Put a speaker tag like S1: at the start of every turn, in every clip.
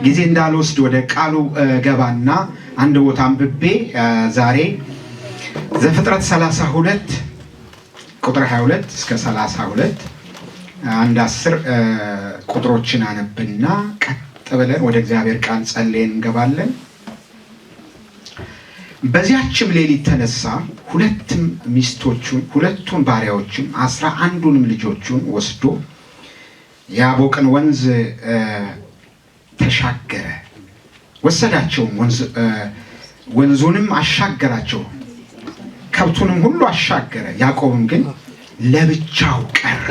S1: ጊዜ እንዳልወስድ ወደ ቃሉ ገባና አንድ ቦታ አንብቤ ዛሬ ዘፍጥረት 32 ቁጥር 22 እስከ 32 አንድ 10 ቁጥሮችን አነብና ቀጥ ብለን ወደ እግዚአብሔር ቃል ጸልየን እንገባለን። በዚያችም ሌሊት ተነሳ፣ ሁለትም ሚስቶቹን፣ ሁለቱን ባሪያዎቹን፣ 11ንም ልጆቹን ወስዶ የያቦቅን ወንዝ ተሻገረ። ወሰዳቸውም፣ ወንዙንም አሻገራቸው፣ ከብቱንም ሁሉ አሻገረ። ያዕቆብም ግን ለብቻው ቀረ።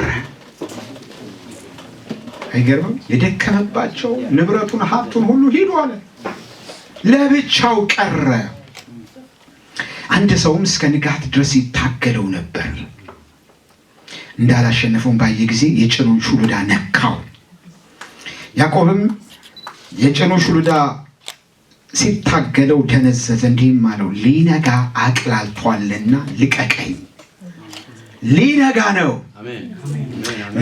S1: አይገርምም? የደከመባቸው ንብረቱን ሀብቱን ሁሉ ሂዱ አለ፣ ለብቻው ቀረ። አንድ ሰውም እስከ ንጋት ድረስ ይታገለው ነበር። እንዳላሸነፈውም ባየ ጊዜ የጭኑን ሹሉዳ ነካው። ያዕቆብም የጭኑ ሹሉዳ ሲታገለው ደነዘዘ። እንዲህም አለው፣ ሊነጋ አቅላልቷልና ልቀቀኝ። ሊነጋ ነው።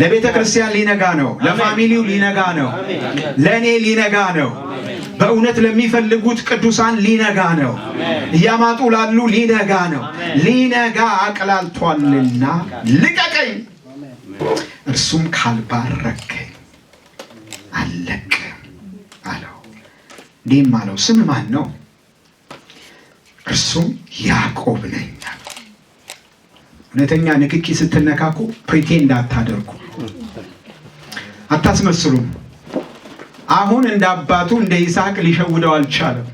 S1: ለቤተ ክርስቲያን ሊነጋ ነው። ለ family ው ሊነጋ ነው። ለእኔ ሊነጋ ነው። በእውነት ለሚፈልጉት ቅዱሳን ሊነጋ ነው። እያማጡ ላሉ ሊነጋ ነው። ሊነጋ አቅላልቷልና ልቀቀኝ። እርሱም ካልባረከኝ አልለቅም አለው። እንዲህም አለው፣ ስምህ ማን ነው? እርሱም ያዕቆብ ነኝ አለው። እውነተኛ ንክኪ ስትነካኩ pretend አታደርጉ፣ አታስመስሉም። አሁን እንደ አባቱ እንደ ይስሐቅ ሊሸውደው አልቻለም።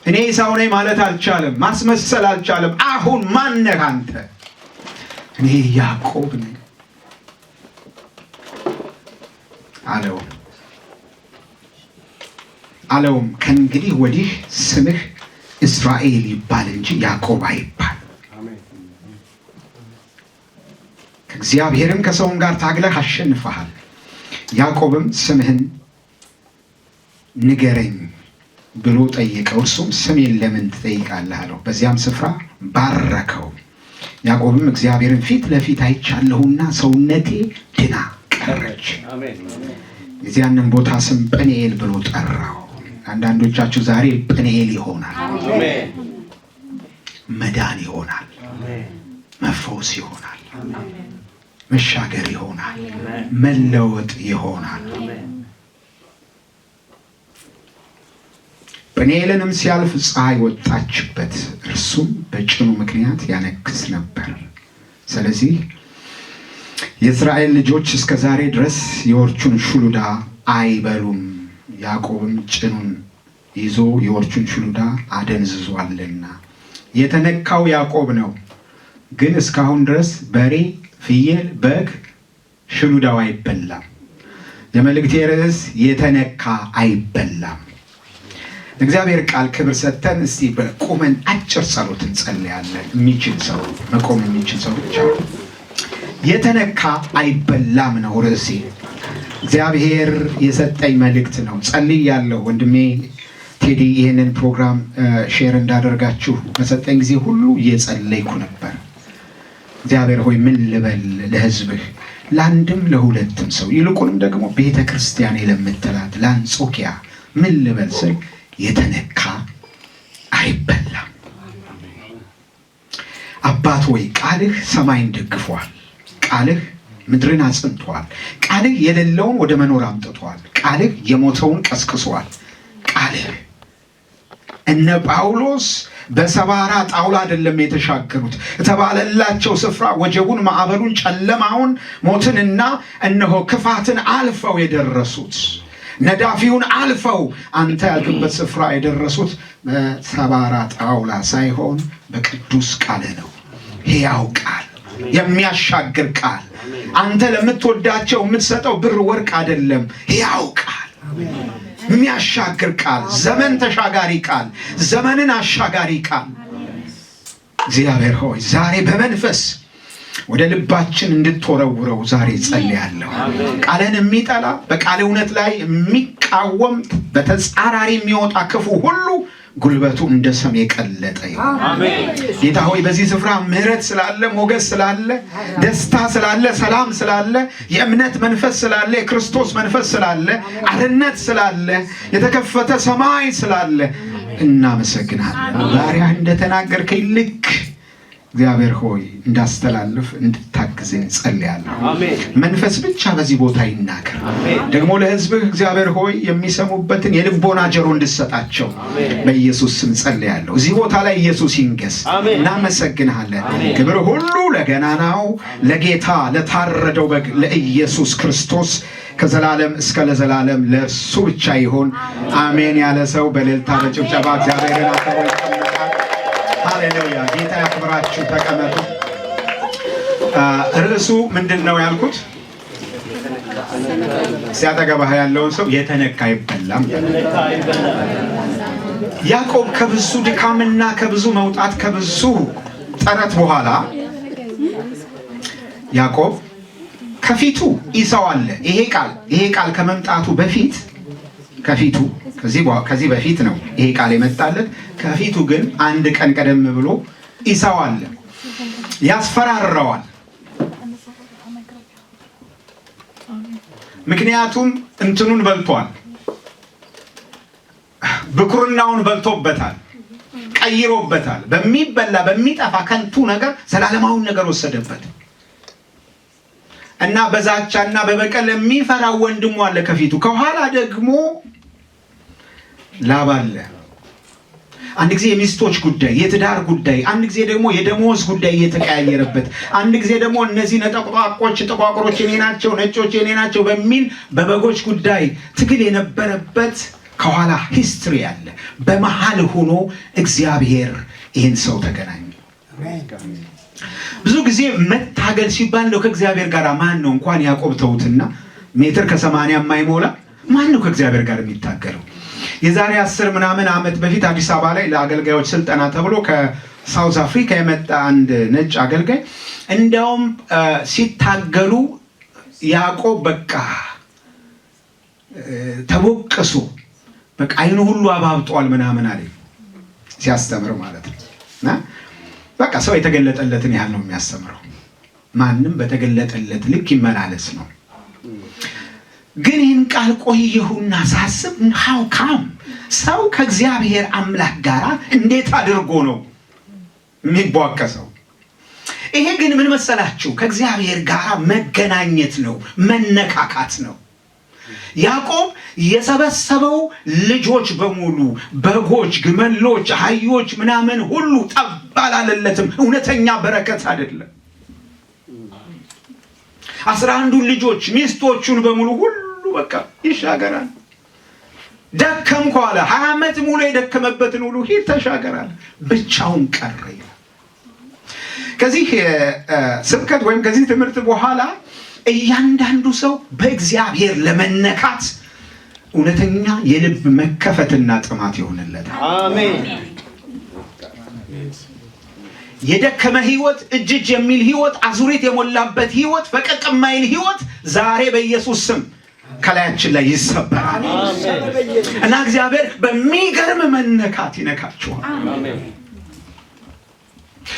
S1: እኔ ኤሳው ነኝ ማለት አልቻለም። ማስመሰል አልቻለም። አሁን ማነህ አንተ? እኔ ያዕቆብ ነኝ አለው። አለውም ከእንግዲህ ወዲህ ስምህ እስራኤል ይባል እንጂ ያዕቆብ አይባል። ከእግዚአብሔርም ከሰውም ጋር ታግለህ አሸንፈሃል። ያዕቆብም ስምህን ንገረኝ ብሎ ጠየቀው። እርሱም ስሜን ለምን ትጠይቃለህ አለው። በዚያም ስፍራ ባረከው። ያዕቆብም እግዚአብሔርን ፊት ለፊት አይቻለሁና ሰውነቴ ድና ቀረች። የዚያንም ቦታ ስም ጵኒኤል ብሎ ጠራው። አንዳንዶቻችሁ ዛሬ ጵኒኤል ይሆናል፣ መዳን ይሆናል፣ መፈወስ ይሆናል፣ መሻገር ይሆናል፣ መለወጥ ይሆናል። ጵኒኤልንም ሲያልፍ ፀሐይ ወጣችበት፣ እርሱም በጭኑ ምክንያት ያነክስ ነበር። ስለዚህ የእስራኤል ልጆች እስከ ዛሬ ድረስ የወርቹን ሹሉዳ አይበሉም። ያዕቆብም ጭኑን ይዞ የወርቹን ሹሉዳ አደንዝዟልና። የተነካው ያዕቆብ ነው። ግን እስካሁን ድረስ በሬ፣ ፍየል፣ በግ ሹሉዳው አይበላም። የመልእክቴ ርዕስ የተነካ አይበላም። እግዚአብሔር ቃል ክብር ሰጥተን እስቲ በቁመን አጭር ጸሎት እንጸልያለን። የሚችል ሰው፣ መቆም የሚችል ሰው ብቻ። የተነካ አይበላም ነው ርዕሴ። እግዚአብሔር የሰጠኝ መልእክት ነው። ጸልያለሁ። ወንድሜ ቴዲ ይህንን ፕሮግራም share እንዳደርጋችሁ በሰጠኝ ጊዜ ሁሉ እየጸለይኩ ነበር። እግዚአብሔር ሆይ ምን ልበል ለሕዝብህ፣ ለአንድም ለሁለትም ሰው፣ ይልቁንም ደግሞ ቤተ ክርስቲያን ለምትላት ለአንጾኪያ ምን ልበል ስል የተነካ አይበላም። አባት ሆይ ቃልህ ሰማይን ደግፏል። ቃልህ ምድርን አጽንቷል። ቃልህ የሌለውን ወደ መኖር አምጥቷል። ቃልህ የሞተውን ቀስቅሷል። ቃልህ እነ ጳውሎስ በሰባራ ጣውላ አይደለም የተሻገሩት። የተባለላቸው ስፍራ ወጀቡን፣ ማዕበሉን፣ ጨለማውን፣ ሞትንና እነሆ ክፋትን አልፈው የደረሱት፣ ነዳፊውን አልፈው አንተ ያልክበት ስፍራ የደረሱት በሰባራ ጣውላ ሳይሆን በቅዱስ ቃልህ ነው። ሕያው ቃል፣ የሚያሻግር ቃል፣ አንተ ለምትወዳቸው የምትሰጠው ብር ወርቅ አይደለም። ሕያው ቃል፣ የሚያሻግር ቃል፣ ዘመን ተሻጋሪ ቃል፣ ዘመንን አሻጋሪ ቃል። እግዚአብሔር ሆይ ዛሬ በመንፈስ ወደ ልባችን እንድትወረውረው ዛሬ ጸልያለሁ። ቃልን የሚጠላ፣ በቃል እውነት ላይ የሚቃወም፣ በተጻራሪ የሚወጣ ክፉ ሁሉ ጉልበቱ እንደ ሰም የቀለጠ ይሁን። ጌታ ሆይ በዚህ ስፍራ ምሕረት ስላለ፣ ሞገስ ስላለ፣ ደስታ ስላለ፣ ሰላም ስላለ፣ የእምነት መንፈስ ስላለ፣ የክርስቶስ መንፈስ ስላለ፣ አርነት ስላለ፣ የተከፈተ ሰማይ ስላለ እናመሰግናለን። ባሪያህ እንደተናገርከኝ ልክ እግዚአብሔር ሆይ እንዳስተላልፍ እንድታግዘኝ ጸልያለሁ። መንፈስ ብቻ በዚህ ቦታ ይናገር። ደግሞ ለሕዝብህ እግዚአብሔር ሆይ የሚሰሙበትን የልቦና ጆሮ እንድሰጣቸው በኢየሱስ ስም ጸልያለሁ። እዚህ ቦታ ላይ ኢየሱስ ይንገስ። እናመሰግንሃለን። ክብር ሁሉ ለገናናው ለጌታ ለታረደው በግ ለኢየሱስ ክርስቶስ ከዘላለም እስከ ለዘላለም ለእርሱ ብቻ ይሁን። አሜን ያለ ሰው በእልልታ በጭብጨባ እግዚአብሔርን አክብሮ ይቀመጣል። ሃሌሉያ! ጌታ ያክብራችሁ። ተቀመጡ። ርዕሱ ምንድን ነው ያልኩት? ሲያጠገባህ ያለውን ሰው የተነካ አይበላም። ያዕቆብ ከብዙ ድካምና ከብዙ መውጣት ከብዙ ጥረት በኋላ ያዕቆብ ከፊቱ ኢሳው አለ። ይሄ ቃል ከመምጣቱ በፊት ከፊቱ ከዚህ በፊት ነው ይሄ ቃል የመጣለት። ከፊቱ ግን አንድ ቀን ቀደም ብሎ ኢሳው አለ፣ ያስፈራራዋል። ምክንያቱም እንትኑን በልቷል፣ ብኩርናውን በልቶበታል፣ ቀይሮበታል። በሚበላ በሚጠፋ ከንቱ ነገር ዘላለማዊውን ነገር ወሰደበት እና በዛቻና በበቀል የሚፈራው ወንድሙ አለ ከፊቱ፣ ከኋላ ደግሞ ላባ አለ። አንድ ጊዜ የሚስቶች ጉዳይ፣ የትዳር ጉዳይ፣ አንድ ጊዜ ደግሞ የደሞዝ ጉዳይ እየተቀያየረበት፣ አንድ ጊዜ ደግሞ እነዚህ ነጠቁጣቆች ጥቋቁሮች የኔ ናቸው፣ ነጮች የኔ ናቸው በሚል በበጎች ጉዳይ ትግል የነበረበት ከኋላ history አለ። በመሀል ሆኖ እግዚአብሔር ይህን ሰው ተገናኘ። ብዙ ጊዜ መታገል ሲባል ነው ከእግዚአብሔር ጋር ማን ነው፣ እንኳን ያዕቆብ ተውትና ሜትር ከ80 የማይሞላ ማን ነው ከእግዚአብሔር ጋር የሚታገለው? የዛሬ 10 ምናምን ዓመት በፊት አዲስ አበባ ላይ ለአገልጋዮች ስልጠና ተብሎ ከ South Africa የመጣ አንድ ነጭ አገልጋይ እንዲያውም ሲታገሉ ያዕቆብ በቃ ተቦቅሶ በቃ አይኑ ሁሉ አባብጧል ምናምን አለ ሲያስተምር ማለት ነው። እና በቃ ሰው የተገለጠለትን ያህል ነው የሚያስተምረው። ማንም በተገለጠለት ልክ ይመላለስ ነው። ግን ይህን ቃል ቆየሁና ሳስብ how come ሰው ከእግዚአብሔር አምላክ ጋር እንዴት አድርጎ ነው የሚቧቀሰው? ይሄ ግን ምን መሰላችሁ? ከእግዚአብሔር ጋር መገናኘት ነው፣ መነካካት ነው። ያዕቆብ የሰበሰበው ልጆች በሙሉ በጎች፣ ግመሎች፣ አህዮች ምናምን ሁሉ ጠብ አላለለትም። እውነተኛ በረከት አይደለም። 11ዱን ልጆች ሚስቶቹን በሙሉ ሁሉ በቃ ይሻገራል። ደከምኩ አለ። 20 ዓመት ሙሉ የደከመበትን ሁሉ ሂድ ተሻገራል። ብቻውን ቀረ ይላል። ከዚህ ስብከት ወይም ከዚህ ትምህርት በኋላ እያንዳንዱ ሰው በእግዚአብሔር ለመነካት እውነተኛ የልብ መከፈትና ጥማት ይሆንለታል።
S2: አሜን።
S1: የደከመ ህይወት፣ እጅ እጅ የሚል ህይወት፣ አዙሪት የሞላበት ህይወት፣ ፈቀቅ የማይል ህይወት ዛሬ በኢየሱስ ስም ከላያችን ላይ ይሰበራል እና እግዚአብሔር በሚገርም መነካት ይነካችኋል።
S2: አሜን።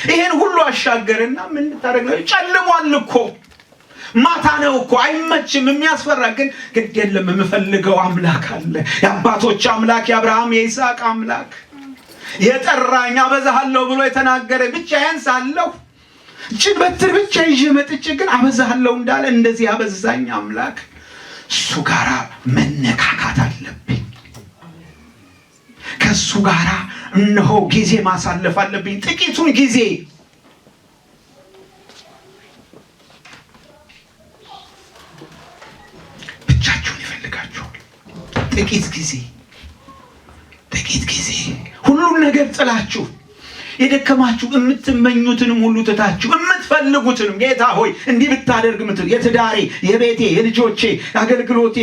S1: ይሄን ሁሉ አሻገርና ምን ልታደርግ ነው? ጨልሟል እኮ፣ ማታ ነው እኮ፣ አይመችም፣ የሚያስፈራ ግን ግድ የለም፣ የምፈልገው አምላክ አለ። የአባቶች አምላክ፣ የአብርሃም የይስሐቅ አምላክ፣ የጠራኝ፣ አበዛሃለሁ ብሎ የተናገረ፣ ብቻዬን ሳለሁ እችን በትር ብቻ ይዤ መጥቼ ግን አበዛሃለሁ እንዳለ እንደዚህ ያበዛኝ አምላክ፣ እሱ ጋራ መነካካት አለብኝ። ከእሱ ጋራ እነሆ ጊዜ ማሳለፍ አለብኝ። ጥቂቱን ጊዜ ብቻችሁን ይፈልጋችኋል። ጥቂት ጊዜ፣ ጥቂት ጊዜ ሁሉን ነገር ጥላችሁ፣ የደከማችሁ፣ የምትመኙትንም ሁሉ ትታችሁ፣ የምትፈልጉትንም፣ ጌታ ሆይ እንዲህ ብታደርግ ምትል፣ የትዳሬ፣ የቤቴ፣ የልጆቼ፣ የአገልግሎቴ፣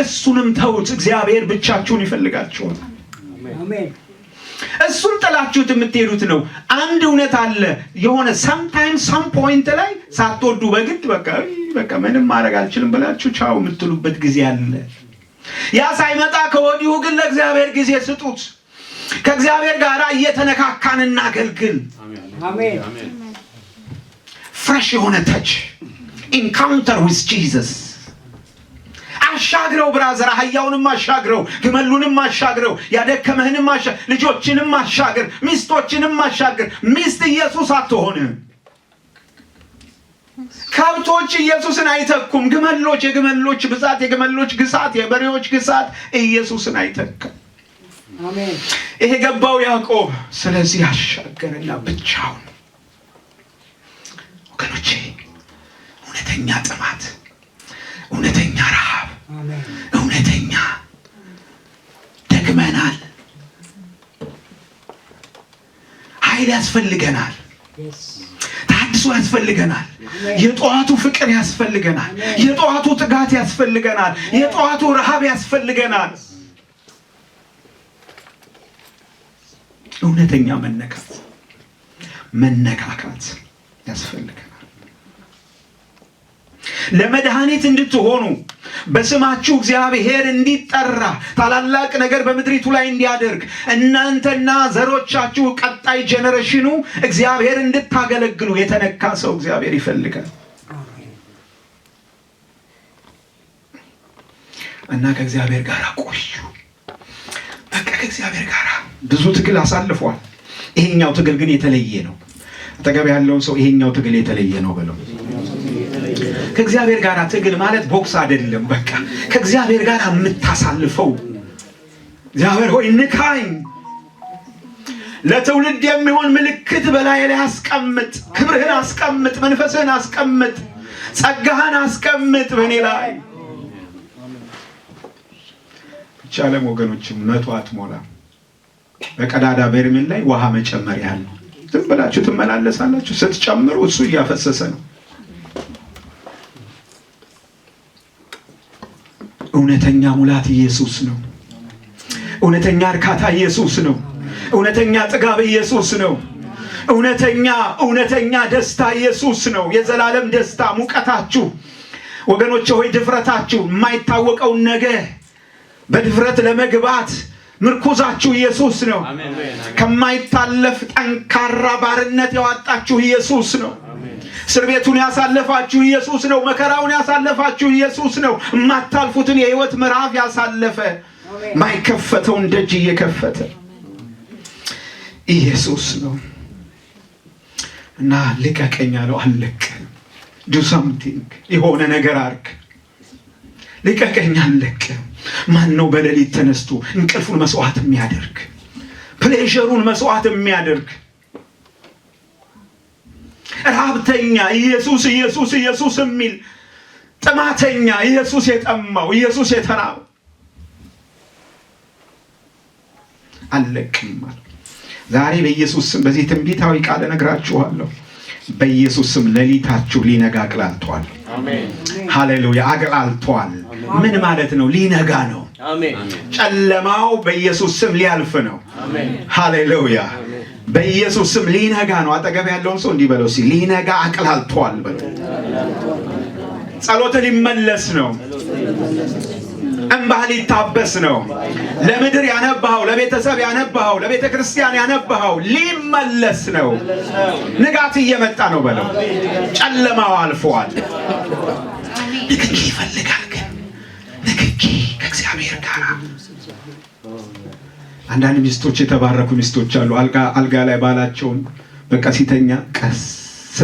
S1: እሱንም ተውት። እግዚአብሔር ብቻችሁን ይፈልጋችኋል።
S3: አሜን።
S1: እሱን ጥላችሁት የምትሄዱት ነው። አንድ እውነት አለ። የሆነ sometime some point ላይ ሳትወዱ በግድ በቃ በቃ ምንም ማድረግ አልችልም ብላችሁ ቻው የምትሉበት ጊዜ አለ። ያ ሳይመጣ ከወዲሁ ግን ለእግዚአብሔር ጊዜ ስጡት። ከእግዚአብሔር ጋር እየተነካካን እናገልግል።
S2: አሜን።
S1: Fresh የሆነ touch, encounter with Jesus። አሻግረው brother፣ አህያውንም አሻግረው፣ ግመሉንም አሻግረው፣ ያደከመህንም ልጆችንም አሻግር፣ ሚስቶችንም አሻግር። ሚስት ኢየሱስ አትሆንም። ከብቶች ኢየሱስን አይተኩም። ግመሎች፣ የግመሎች ብዛት፣ የግመሎች ግሳት፣ የበሬዎች ግሳት ኢየሱስን አይተካም።
S2: አሜን።
S1: ይሄ ገባው ያዕቆብ። ስለዚህ አሻገረና ብቻውን። ወገኖቼ፣ እውነተኛ ጥማት፣ እውነተኛ ረሃብ፣
S2: አሜን።
S1: እውነተኛ ደክመናል። ኃይል ያስፈልገናል። ተሐድሶ ያስፈልገናል። የጠዋቱ ፍቅር ያስፈልገናል። የጠዋቱ ትጋት ያስፈልገናል። የጠዋቱ ረሃብ ያስፈልገናል። እውነተኛ መነካት መነካካት ያስፈልገናል። ለመድኃኒት እንድትሆኑ፣ በስማችሁ እግዚአብሔር እንዲጠራ፣ ታላላቅ ነገር በምድሪቱ ላይ እንዲያደርግ፣ እናንተና ዘሮቻችሁ ቀጣይ generation ኑ እግዚአብሔር እንድታገለግሉ የተነካ ሰው እግዚአብሔር ይፈልጋል።
S2: አሜን።
S1: እና ከእግዚአብሔር ጋር ቆዩ። በቃ ከእግዚአብሔር ጋር ብዙ ትግል አሳልፏል። ይሄኛው ትግል ግን የተለየ ነው። አጠገብ ያለውን ሰው ይሄኛው ትግል የተለየ ነው በለው። ከእግዚአብሔር ጋር ትግል ማለት ቦክስ አይደለም። በቃ ከእግዚአብሔር ጋር የምታሳልፈው፣ እግዚአብሔር ሆይ ንካኝ፣ ለትውልድ የሚሆን ምልክት በላዬ ላይ አስቀምጥ፣ ክብርህን አስቀምጥ፣ መንፈስህን አስቀምጥ፣ ጸጋህን አስቀምጥ በእኔ ላይ። ይቻለም ወገኖችም 100 አትሞላ። በቀዳዳ በርሜል ላይ ውሃ መጨመር ያህል ነው። ዝም ብላችሁ ትመላለሳላችሁ። ስትጨምሩ እሱ እያፈሰሰ ነው። እውነተኛ ሙላት ኢየሱስ ነው። እውነተኛ እርካታ ኢየሱስ ነው። እውነተኛ ጥጋብ ኢየሱስ ነው። እውነተኛ እውነተኛ ደስታ ኢየሱስ ነው። የዘላለም ደስታ፣ ሙቀታችሁ ወገኖቼ ሆይ፣ ድፍረታችሁ፣ የማይታወቀውን ነገ በድፍረት ለመግባት ምርኩዛችሁ ኢየሱስ ነው። ከማይታለፍ ጠንካራ ባርነት ያወጣችሁ ኢየሱስ ነው። እስር ቤቱን ያሳለፋችሁ ኢየሱስ ነው። መከራውን ያሳለፋችሁ ኢየሱስ ነው። የማታልፉትን የህይወት ምዕራፍ ያሳለፈ፣ ማይከፈተውን ደጅ እየከፈተ ኢየሱስ ነው። እና ልቀቀኝ አለው። አልለቅህም። Do something፣ የሆነ ነገር አርግ። ልቀቀኝ፣ አልለቅህም። ማን ነው በሌሊት ተነስቶ እንቅልፉን መስዋዕት የሚያደርግ፣ pleasure ኡን መስዋዕት የሚያደርግ፣ ረሃብተኛ፣ ኢየሱስ ኢየሱስ ኢየሱስ የሚል፣ ጥማተኛ፣ ኢየሱስ የጠማው፣ ኢየሱስ የተራበው? አልለቅም አለ። ዛሬ በኢየሱስ ስም በዚህ ትንቢታዊ ቃል እነግራችኋለሁ። በኢየሱስ ስም ሌሊታችሁ ሊነጋ አቅላልቷል። ሃሌሉያ፣ አቅላልቷል። ምን ማለት ነው? ሊነጋ ነው። ጨለማው በኢየሱስ ስም ሊያልፍ ነው። ሃሌሉያ፣ በኢየሱስ ስም ሊነጋ ነው። አጠገብ ያለውን ሰው እንዲህ በለው፣ ሊነጋ አቅላልቷል በለው። ጸሎት ሊመለስ ነው። እንባህ ሊታበስ ነው። ለምድር ያነባኸው፣ ለቤተሰብ ያነባኸው፣ ለቤተ ክርስቲያን ያነባኸው ሊመለስ ነው። ንጋት እየመጣ ነው በለው። ጨለማው አልፈዋል። ንክኪ ይፈልጋል ግን ንክኪ ከእግዚአብሔር ጋር። አንዳንድ ሚስቶች፣ የተባረኩ ሚስቶች አሉ። አልጋ ላይ ባላቸውን በቃ ሲተኛ ቀስ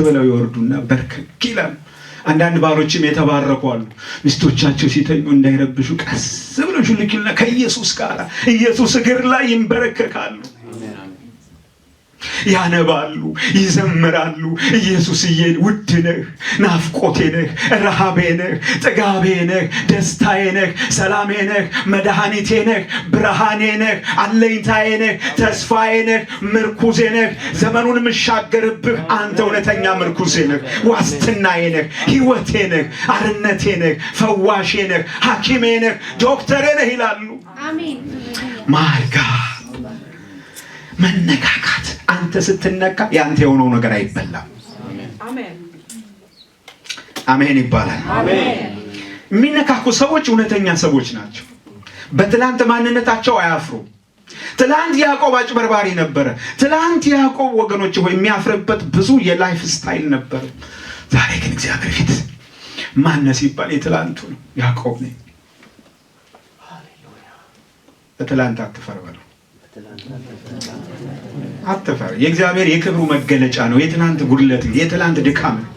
S1: ብለው ይወርዱና በርከክ ይላሉ። አንዳንድ ባሎችም የተባረኩ አሉ። ሚስቶቻቸው ሲተኙ እንዳይረብሹ ቀስ ብለው ሹልክ ይሉና ከኢየሱስ ጋር ኢየሱስ እግር ላይ ይንበረከካሉ። ያነባሉ፣ ይዘምራሉ። ኢየሱስዬ ውድ ነህ፣ ናፍቆቴ ነህ፣ ረሃቤ ነህ፣ ጥጋቤ ነህ፣ ደስታዬ ነህ፣ ሰላሜ ነህ፣ መድኃኒቴ ነህ፣ ብርሃኔ ነህ፣ አለኝታዬ ነህ፣ ተስፋዬ ነህ፣ ምርኩዜ ነህ። ዘመኑን የምሻገርብህ አንተ እውነተኛ ምርኩዜ ነህ፣ ዋስትናዬ ነህ፣ ህይወቴ ነህ፣ አርነቴ ነህ፣ ፈዋሼ ነህ፣ ሐኪሜ ነህ፣ ዶክተሬ ነህ ይላሉ። ማርጋ መነካካት፣ አንተ ስትነካ የአንተ የሆነው ነገር አይበላም። አሜን ይባላል። የሚነካኩ ሰዎች እውነተኛ ሰዎች ናቸው። በትላንት ማንነታቸው አያፍሩ። ትላንት ያዕቆብ አጭበርባሪ ነበረ። ትላንት ያዕቆብ፣ ወገኖች ሆይ፣ የሚያፍርበት ብዙ የ life style ነበረ። ዛሬ ግን እግዚአብሔር ፊት ማነህ ሲባል የትላንቱ ነው፣ ያዕቆብ ነኝ። በትላንት አትፈር በለው፣ አትፈር። የእግዚአብሔር የክብሩ መገለጫ ነው። የትላንት ጉድለት፣ የትላንት ድካም ነው።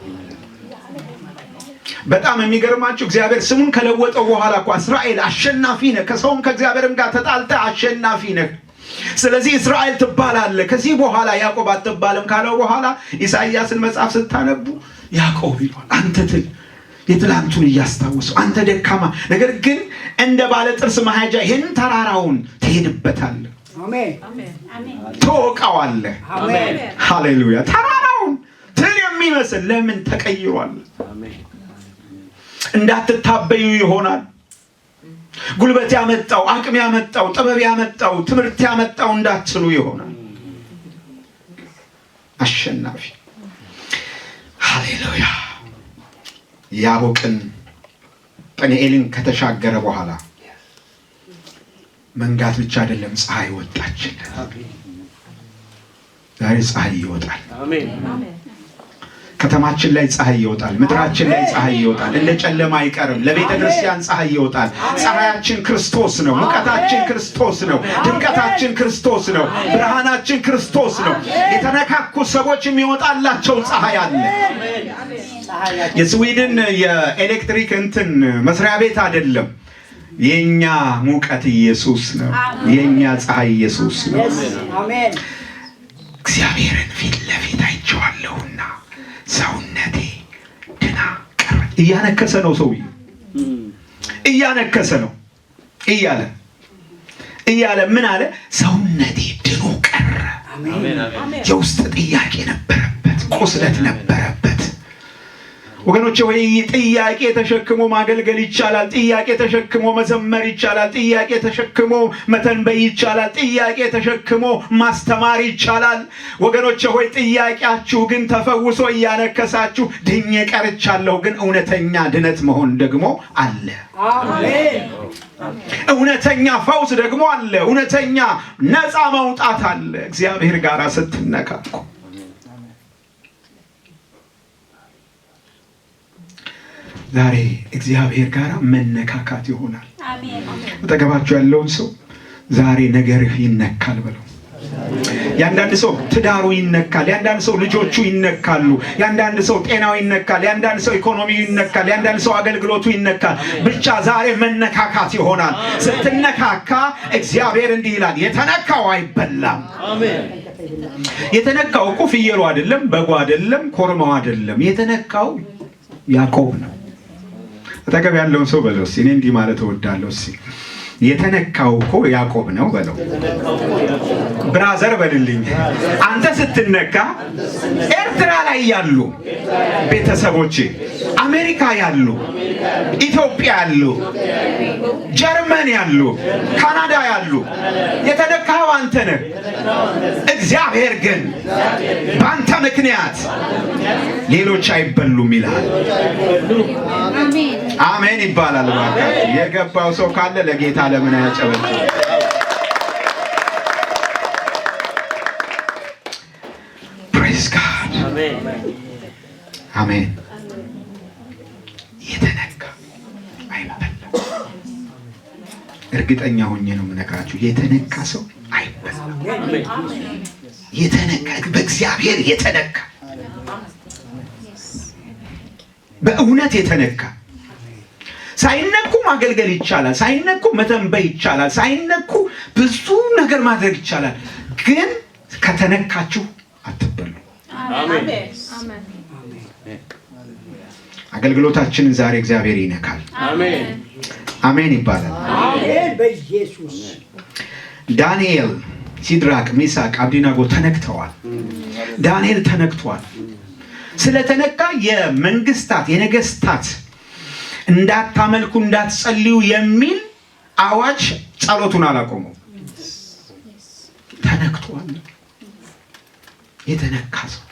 S1: በጣም የሚገርማችሁ እግዚአብሔር ስሙን ከለወጠው በኋላ እኳ እስራኤል አሸናፊ ነህ፣ ከሰውም ከእግዚአብሔርም ጋር ተጣልተህ አሸናፊ ነህ። ስለዚህ እስራኤል ትባላለህ፣ ከዚህ በኋላ ያዕቆብ አትባልም ካለው በኋላ ኢሳይያስን መጽሐፍ ስታነቡ ያዕቆብ ይሏል። አንተ ትል የትላንቱን እያስታወሱ፣ አንተ ደካማ፣ ነገር ግን እንደ ባለ ጥርስ መሄጃ ይህን ተራራውን ትሄድበታለህ፣ ትወቃዋለህ። ሃሌሉያ! ተራራውን ትል የሚመስል ለምን ተቀይሯል? እንዳትታበዩ ይሆናል። ጉልበት ያመጣው፣ አቅም ያመጣው፣ ጥበብ ያመጣው፣ ትምህርት ያመጣው እንዳትሉ ይሆናል። አሸናፊ፣ ሃሌሉያ። ያቦቅን ጵኒኤልን ከተሻገረ በኋላ መንጋት ብቻ አይደለም፣ ፀሐይ ወጣችለት። ዛሬ ፀሐይ ይወጣል። ከተማችን ላይ ፀሐይ ይወጣል። ምድራችን ላይ ፀሐይ ይወጣል። እንደ ጨለማ አይቀርም። ለቤተ ክርስቲያን ፀሐይ ይወጣል። ፀሐያችን ክርስቶስ ነው። ሙቀታችን ክርስቶስ ነው። ድምቀታችን ክርስቶስ ነው። ብርሃናችን ክርስቶስ ነው። የተነካኩ ሰዎች የሚወጣላቸው ፀሐይ አለ። የስዊድን የኤሌክትሪክ እንትን መስሪያ ቤት አይደለም። የኛ ሙቀት ኢየሱስ ነው። የኛ ፀሐይ ኢየሱስ ነው። እግዚአብሔርን ፊት ለፊት አይቼዋለሁና ሰውነቴ ድና ቀረች። እያነከሰ ነው ሰውዬው፣ እያነከሰ ነው። እያለ እያለ ምን አለ? ሰውነቴ ድኖ ቀረ። የውስጥ ጥያቄ ነበረበት፣ ቁስለት ነበረበት። ወገኖቼ ወይ፣ ጥያቄ ተሸክሞ ማገልገል ይቻላል። ጥያቄ ተሸክሞ መዘመር ይቻላል። ጥያቄ ተሸክሞ መተንበይ ይቻላል። ጥያቄ ተሸክሞ ማስተማር ይቻላል። ወገኖቼ ሆይ፣ ጥያቄያችሁ ግን ተፈውሶ እያነከሳችሁ ድኜ ቀርቻለሁ። ግን እውነተኛ ድነት መሆን ደግሞ አለ። እውነተኛ ፈውስ ደግሞ አለ። እውነተኛ ነፃ መውጣት አለ። እግዚአብሔር ጋር ስትነካኩ ዛሬ እግዚአብሔር ጋር መነካካት ይሆናል። አጠገባችሁ ያለውን ሰው ዛሬ ነገርህ ይነካል በለው። የአንዳንድ ሰው ትዳሩ ይነካል። የአንዳንድ ሰው ልጆቹ ይነካሉ። የአንዳንድ ሰው ጤናው ይነካል። የአንዳንድ ሰው ኢኮኖሚው ይነካል። የአንዳንድ ሰው አገልግሎቱ ይነካል። ብቻ ዛሬ መነካካት ይሆናል። ስትነካካ እግዚአብሔር እንዲህ ይላል፣ የተነካው አይበላም። የተነካው እኮ ፍየሉ አይደለም፣ በጉ አይደለም፣ ኮርማው አይደለም። የተነካው ያዕቆብ ነው። አጠገብ ያለውን ሰው በለው እስኪ፣ እኔ እንዲህ ማለት እወዳለሁ። እስኪ የተነካው እኮ ያዕቆብ ነው በለው። Brother በልልኝ። አንተ ስትነካ ኤርትራ ላይ ያሉ ቤተሰቦች፣ አሜሪካ ያሉ፣ ኢትዮጵያ ያሉ፣ ጀርመን ያሉ፣ ካናዳ ያሉ፣ የተነካኸው አንተ ነህ። እግዚአብሔር ግን በአንተ ምክንያት ሌሎች አይበሉም ይልሃል። አሜን ይባላል። እባካችሁ የገባው ሰው ካለ ለጌታ ለምን አያጨበጭብም? Praise God፣ አሜን። የተነካ አይበላም። እርግጠኛ ሆኜ ነው የምነግራችሁ፣ የተነካ ሰው አይበላም። የተነካ፣ በእግዚአብሔር የተነካ፣ በእውነት የተነካ። ሳይነኩ ማገልገል ይቻላል። ሳይነኩ መተንበይ ይቻላል። ሳይነኩ ብዙ ነገር ማድረግ ይቻላል። ግን ከተነካችሁ አትበሉ። አገልግሎታችንን ዛሬ እግዚአብሔር ይነካል። አሜን ይባላል።
S2: አሜን በኢየሱስ።
S1: ዳንኤል፣ ሲድራቅ፣ ሚሳቅ፣ አብዲናጎ ተነክተዋል። ዳንኤል ተነክቷል። ስለተነካ የመንግስታት የነገስታት እንዳታመልኩ እንዳትጸልዩ የሚል አዋጅ ጸሎቱን አላቆመው። ተነክቷል። የተነካ ሰው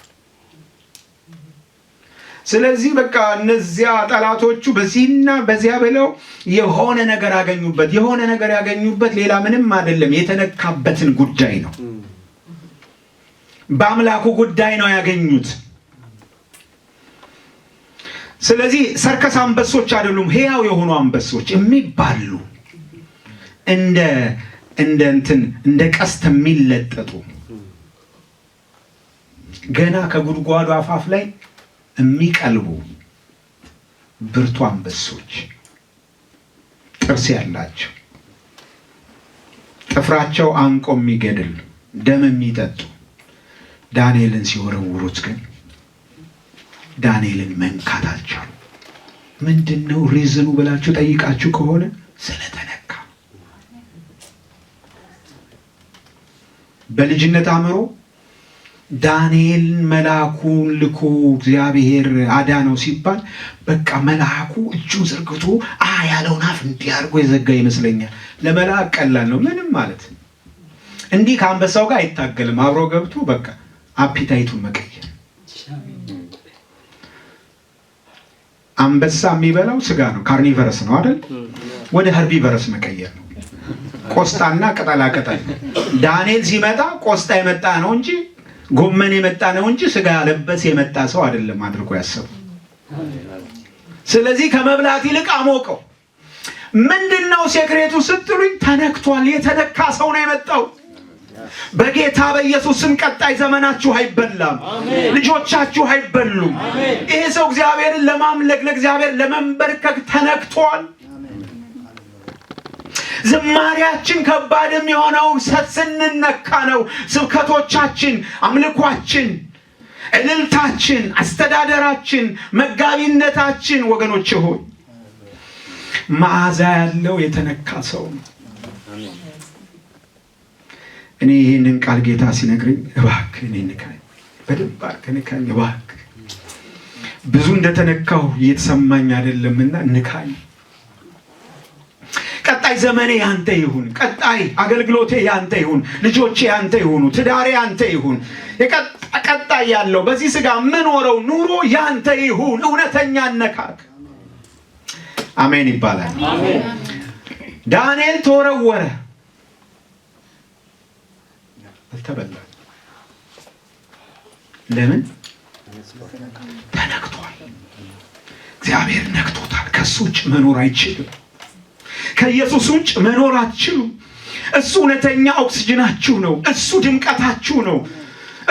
S1: ስለዚህ በቃ እነዚያ ጠላቶቹ በዚህና በዚያ ብለው የሆነ ነገር አገኙበት። የሆነ ነገር ያገኙበት ሌላ ምንም አይደለም፣ የተነካበትን ጉዳይ ነው። በአምላኩ ጉዳይ ነው ያገኙት። ስለዚህ ሰርከስ አንበሶች አይደሉም፣ ሕያው የሆኑ አንበሶች የሚባሉ፣ እንደ እንትን እንደ ቀስት የሚለጠጡ፣ ገና ከጉድጓዱ አፋፍ ላይ የሚቀልቡ ብርቱ አንበሶች፣ ጥርስ ያላቸው፣ ጥፍራቸው አንቆ የሚገድል፣ ደም የሚጠጡ፣ ዳንኤልን ሲወረውሩት ግን ዳንኤልን መንካት አልቻሉ። ምንድን ነው reason ኑ ብላችሁ ጠይቃችሁ ከሆነ ስለተነካ። በልጅነት አእምሮ ዳንኤልን መልአኩን ልኮ እግዚአብሔር አዳነው ሲባል በቃ መልአኩ እጁን ዘርግቶ አ ያለውን አፍ እንዲህ አድርጎ የዘጋ ይመስለኛል። ለመልአክ ቀላል ነው ምንም ማለት፣ እንዲህ ከአንበሳው ጋር አይታገልም። አብሮ ገብቶ በቃ appetite ኡን መቀየር። አንበሳ የሚበላው ስጋ ነው፣ carnivorous ነው አይደል? ወደ herbivorous መቀየር ነው። ቆስጣና ቅጠላ ቅጠል። ዳንኤል ሲመጣ ቆስጣ የመጣ ነው እንጂ፣ ጎመን የመጣ ነው እንጂ ስጋ ለበስ የመጣ ሰው አይደለም አድርጎ ያሰቡ። ስለዚህ ከመብላት ይልቅ አሞቀው። ምንድን ነው secret ኡ ስትሉኝ፣ ተነክቷል። የተነካ ሰው ነው የመጣው። በጌታ በኢየሱስ ስም ቀጣይ ዘመናችሁ አይበላም፣ ልጆቻችሁ አይበሉም። ይሄ ሰው እግዚአብሔርን ለማምለክ፣ ለእግዚአብሔር ለመንበርከክ ተነክቷል። ዝማሪያችን ከባድ የሚሆነው ስንነካ ነው። ስብከቶቻችን፣ አምልኳችን፣ እልልታችን፣ አስተዳደራችን፣ መጋቢነታችን ወገኖች ሆይ መዓዛ ያለው የተነካ ሰው ነው። እኔ ይህንን ቃል ጌታ ሲነግረኝ እባክህ እኔ ንካኝ፣ በደንብ አድርገህ ንካኝ እባክህ፣ ብዙ እንደተነካሁ እየተሰማኝ አይደለምና ንካኝ። ቀጣይ ዘመኔ ያንተ ይሁን። ቀጣይ አገልግሎቴ ያንተ ይሁን። ልጆቼ ያንተ ይሁኑ። ትዳሬ ያንተ ይሁን። ቀጣይ ያለው በዚህ ስጋ የምኖረው ኑሮ ያንተ ይሁን። እውነተኛ አነካክ። አሜን ይባላል። ዳንኤል ተወረወረ፣ አልተበላም። ለምን? ተነክቷል። እግዚአብሔር ነክቶታል። ከሱ ውጭ መኖር አይችልም። ከኢየሱስ ውጭ መኖር አትችሉም። እሱ እውነተኛ ኦክስጅናችሁ ነው። እሱ ድምቀታችሁ ነው።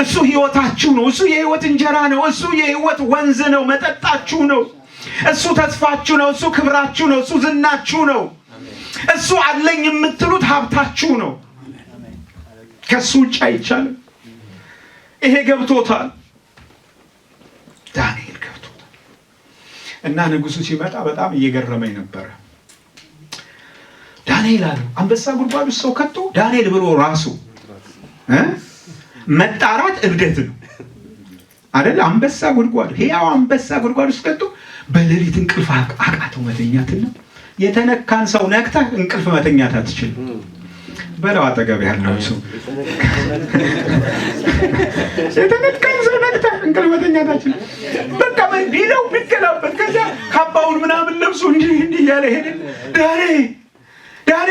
S1: እሱ ህይወታችሁ ነው። እሱ የህይወት እንጀራ ነው። እሱ የህይወት ወንዝ ነው፣ መጠጣችሁ ነው። እሱ ተስፋችሁ ነው። እሱ ክብራችሁ ነው። እሱ ዝናችሁ ነው። እሱ አለኝ የምትሉት ሀብታችሁ ነው። ከሱ ውጭ አይቻልም። ይሄ ገብቶታል፣ ዳንኤል ገብቶታል። እና ንጉሱ ሲመጣ በጣም እየገረመኝ ነበረ። ዳንኤል አለው፣ አንበሳ ጉድጓድ ውስጥ ሰው ከቶ ዳንኤል ብሎ ራሱ መጣራት እብደት ነው አይደል? አንበሳ ጉድጓድ፣ ሕያው አንበሳ ጉድጓድ ውስጥ ከቶ በሌሊት እንቅልፍ አቃተው መተኛትና የተነካን ሰው ነክተህ እንቅልፍ መተኛት አትችልም። በለው አጠገብ ያለው ሰው፣ የተነካን ሰው ነክተህ እንቅልፍ መተኛት አትችልም። በቃ ምን ቢለው ቢገላበት ከዚያ ካባውን ምናምን ለብሶ እንዲህ እንዲህ እያለ ሄደ። ዳኔ ዳኔ፣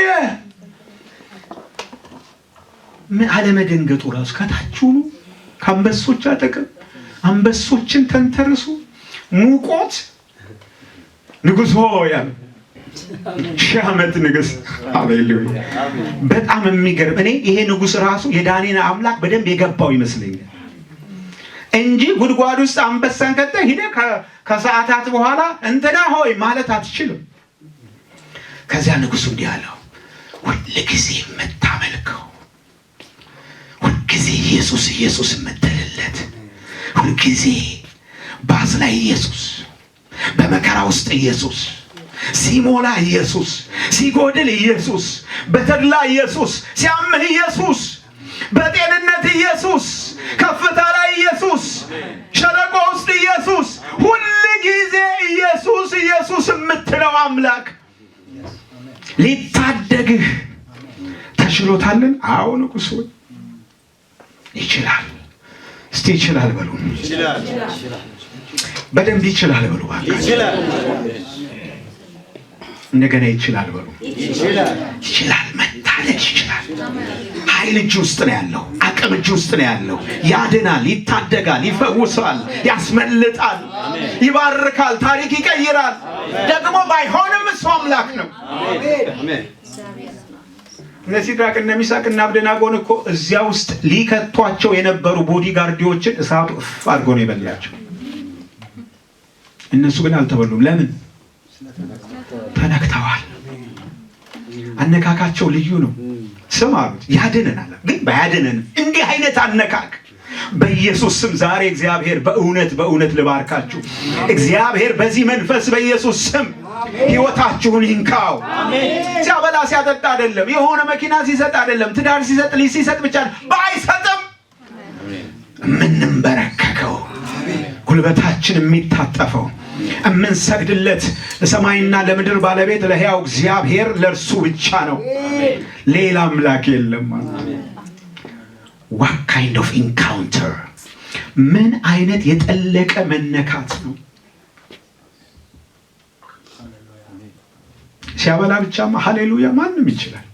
S1: ምን አለመደንገጡ ራሱ፣ ከታች ሆኖ ከአንበሶች አጠገብ አንበሶችን ተንተርሶ ሙቆት ንጉሥ ሆይ አለ። 1000 ዓመት ንግስ። ሃሌሉያ። በጣም የሚገርም፣ እኔ ይሄ ንጉሥ ራሱ የዳንኤል አምላክ በደንብ የገባው ይመስለኛል እንጂ ጉድጓድ ውስጥ አንበሳን ከተህ ሂደህ ከሰዓታት በኋላ እንትና ሆይ ማለት አትችልም። ከዚያ ንጉሱ እንዲህ አለው፣ ሁልጊዜ የምታመልከው፣ ሁልጊዜ ኢየሱስ ኢየሱስ የምትልለት፣ ሁልጊዜ ባስ ላይ ኢየሱስ፣ በመከራ ውስጥ ኢየሱስ፣ ሲሞላ ኢየሱስ፣ ሲጎድል ኢየሱስ፣ በተድላ ኢየሱስ፣ ሲያምህ ኢየሱስ፣ በጤንነት ኢየሱስ፣ ከፍታ ላይ ኢየሱስ፣ ሸለቆ ውስጥ ኢየሱስ፣ ሁል ጊዜ ኢየሱስ ኢየሱስ የምትለው አምላክ ሊታደግህ ተችሎታልን? አዎ ንጉሥ ሆይ ይችላል። እስቲ ይችላል በሉ። በደንብ ይችላል በሉ።
S3: ይችላል።
S1: እንደገና ይችላል በሉ። ይችላል፣ መታደግ ይችላል። ኃይል እጅ ውስጥ ነው ያለው። አቅም እጅ ውስጥ ነው ያለው። ያድናል፣ ይታደጋል፣ ይፈውሳል፣ ያስመልጣል፣ ይባርካል፣ ታሪክ ይቀይራል። ደግሞ ባይሆንም እሱ አምላክ ነው። እነ ሲድራቅ፣ እነ ሚሳቅ፣ እነ አብደናጎን እኮ እዚያ ውስጥ ሊከቷቸው የነበሩ bodyguard ዎችን እሳቱ እፍ አድርጎ ነው የበላቸው። እነሱ ግን አልተበሉም። ለምን? ተነክተዋል። አነካካቸው ልዩ ነው። ስም አሉት፣ ያድነናል። ግን ባያድነንም እንዲህ አይነት አነካክ በኢየሱስ ስም ዛሬ እግዚአብሔር በእውነት በእውነት ልባርካችሁ። እግዚአብሔር በዚህ መንፈስ በኢየሱስ ስም ሕይወታችሁን ይንካው። ሲያበላ ሲያጠጣ አይደለም፣ የሆነ መኪና ሲሰጥ አይደለም፣ ትዳር ሲሰጥ፣ ልጅ ሲሰጥ ብቻ ባይሰጥም የምንንበረከከው፣ ጉልበታችን የሚታጠፈው፣ የምንሰግድለት ለሰማይና ለምድር ባለቤት ለሕያው እግዚአብሔር ለእርሱ ብቻ ነው። ሌላ አምላክ የለም። What kind of encounter! ምን አይነት የጠለቀ መነካት ነው! ሲያበላ ብቻማ ሃሌሉያ ማንም ይችላል።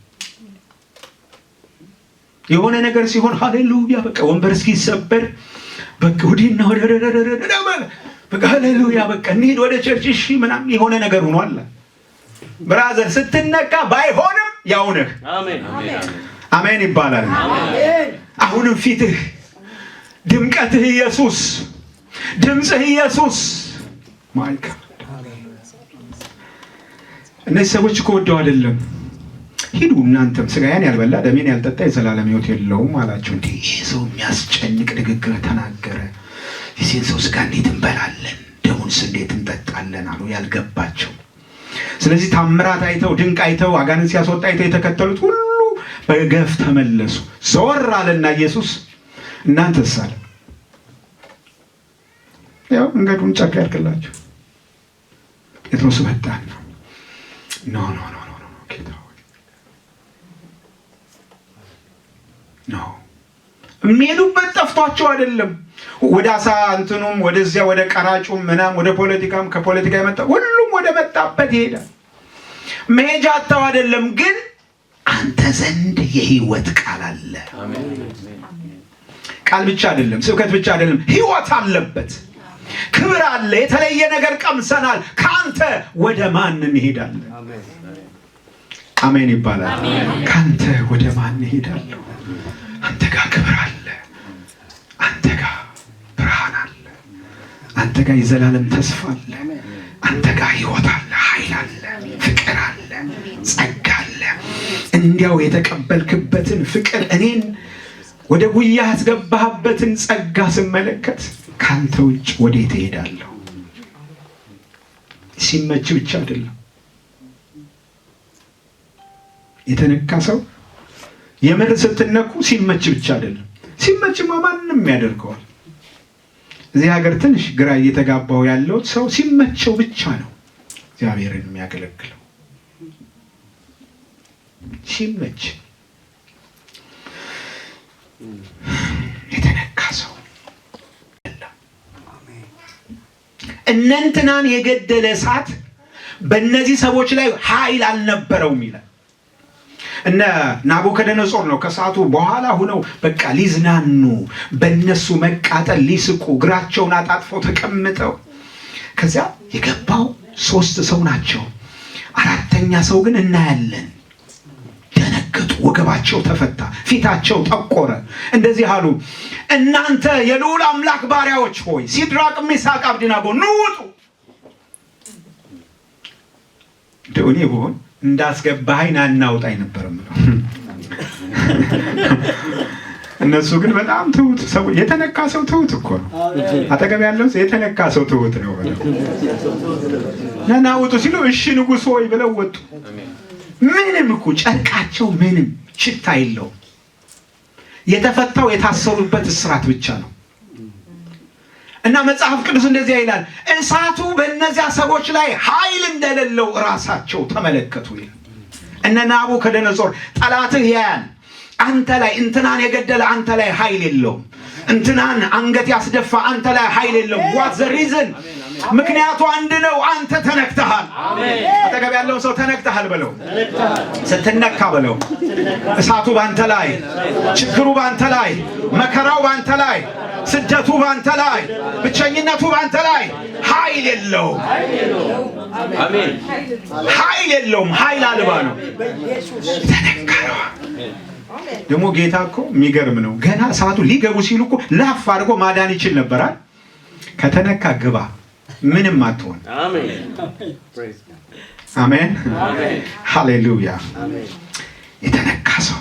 S1: የሆነ ነገር ሲሆን ሃሌሉያ በቃ ወንበር እስኪሰበር በቃ ወዲና ወደ በቃ ሃሌሉያ በቃ እንሂድ ወደ church እሺ ምናምን የሆነ ነገር ሆኗል። Brother፣ ስትነካ ባይሆንም ያው ነህ። አሜን ይባላል። አሁንም ፊትህ፣ ድምቀትህ ኢየሱስ፣ ድምፅህ ኢየሱስ። My God፣ እነዚህ ሰዎች እኮ ወደው አይደለም። ሂዱ እናንተም፣ ስጋዬን ያልበላ ደሜን ያልጠጣ የዘላለም ሕይወት የለውም አላቸው። እንዲህ ይህ ሰው የሚያስጨንቅ ንግግር ተናገረ። የዚህን ሰው ስጋ እንዴት እንበላለን? ደሙንስ እንዴት እንጠጣለን? አሉ ያልገባቸው። ስለዚህ ታምራት አይተው፣ ድንቅ አይተው፣ አጋንንት ሲያስወጣ አይተው የተከተሉት ሁሉ በገፍ ተመለሱ። ዘወር አለና ኢየሱስ እናንተስ አለ፣ ያው መንገዱን ጨርቅ ያድርግላችሁ። ጴጥሮስ መጣና no, no, no, no, no፣ ጌታ ሆይ፣ no። የሚሄዱበት ጠፍቷቸው አይደለም። ወደ አሳ እንትኑም ወደዚያ ወደ ቀራጩም ምናም ወደ ፖለቲካም ከፖለቲካ የመጣ ሁሉም ወደ መጣበት ይሄዳል። መሄጃ አጥተው አይደለም፣ ግን አንተ ዘንድ የህይወት ቃል አለ። ቃል ብቻ አይደለም፣ ስብከት ብቻ አይደለም፣ ህይወት አለበት። ክብር አለ። የተለየ ነገር ቀምሰናል። ከአንተ ወደ ማን እንሄዳለን? አሜን ይባላል። ከአንተ ወደ ማን እንሄዳለሁ? አንተ ጋር ክብር አለ። አንተ ጋር ብርሃን አለ። አንተ ጋር የዘላለም ተስፋ አለ። አንተ ጋር ህይወት አለ፣ ኃይል አለ፣ ፍቅር አለ፣ ጸጋ አለ። እንዲያው የተቀበልክበትን ፍቅር፣ እኔን ወደ ጉያ ያስገባህበትን ጸጋ ስመለከት ከአንተ ውጭ ወዴት እሄዳለሁ? ሲመች ብቻ አይደለም። የተነካ ሰው የምር ስትነኩ ሲመች ብቻ አይደለም። ሲመችማ ማንም ያደርገዋል። እዚህ ሀገር ትንሽ ግራ እየተጋባው ያለው ሰው ሲመቸው ብቻ ነው እግዚአብሔርን የሚያገለግለው። ሲመች የተነካ ሰው እነንትናን የገደለ እሳት በእነዚህ ሰዎች ላይ ኃይል አልነበረውም ይላል። እነ ናቡከደነጾር ነው ከሰዓቱ በኋላ ሁነው በቃ ሊዝናኑ፣ በእነሱ መቃጠል ሊስቁ እግራቸውን አጣጥፈው ተቀምጠው ከዚያ የገባው ሶስት ሰው ናቸው። አራተኛ ሰው ግን እናያለን። ደነገጡ፣ ወገባቸው ተፈታ፣ ፊታቸው ጠቆረ። እንደዚህ አሉ፣ እናንተ የልዑል አምላክ ባሪያዎች ሆይ፣ ሲድራቅ፣ ሚሳቅ፣ አብድናጎ ኑ ውጡ። እንደው እኔ ብሆን እንዳስገባኸኝ ና እናውጣኝ ነበር የምለው። እነሱ ግን በጣም ትሁት ሰው፣ የተነካ ሰው ትሁት እኮ ነው። አጠገብ ያለው ሰው የተነካ ሰው ትሁት ነው ብለው ና ውጡ ሲሉ እሺ ንጉሥ ሆይ ብለው ወጡ። ምንም እኮ ጨርቃቸው ምንም ሽታ የለውም። የተፈታው የታሰሩበት እስራት ብቻ ነው። እና መጽሐፍ ቅዱስ እንደዚያ ይላል፣ እሳቱ በእነዚያ ሰዎች ላይ ኃይል እንደሌለው ራሳቸው ተመለከቱ ይላል። እነ ናቡከደነጾር ጠላትህ ያያል፣ አንተ ላይ እንትናን የገደለ አንተ ላይ ኃይል የለውም። እንትናን አንገት ያስደፋ አንተ ላይ ኃይል የለውም። What the reason? ምክንያቱ አንድ ነው። አንተ ተነክተሃል። አጠገብ ያለውን ሰው ተነክተሃል በለው። ስትነካ በለው። እሳቱ ባንተ ላይ፣ ችግሩ ባንተ ላይ፣ መከራው ባንተ ላይ፣ ስደቱ ባንተ ላይ፣ ብቸኝነቱ ባንተ ላይ ኃይል የለውም። ኃይል የለውም። ኃይል አልባ ነው። ተነካ ነው። ደግሞ ጌታ እኮ የሚገርም ነው። ገና እሳቱ ሊገቡ ሲሉ እኮ ላፍ አድርጎ ማዳን ይችል ነበራል። ከተነካ ግባ፣ ምንም አትሆን። አሜን፣ ሃሌሉያ። የተነካ ሰው